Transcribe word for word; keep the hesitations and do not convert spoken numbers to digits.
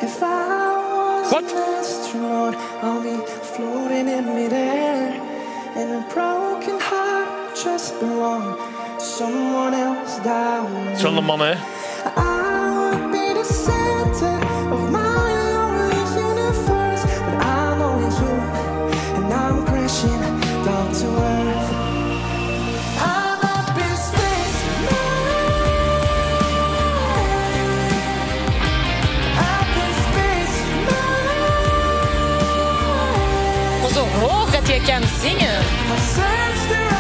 If I was What? An astronaut, I'll be floating in midair. And a broken heart just belong someone else down there. Zo'n man, hè? I would be the center of my lonely universe, but I'm only human, and I'm crashing down to earth. I'm up in space, up in space. Wat zo hoog dat je kan zingen. I search the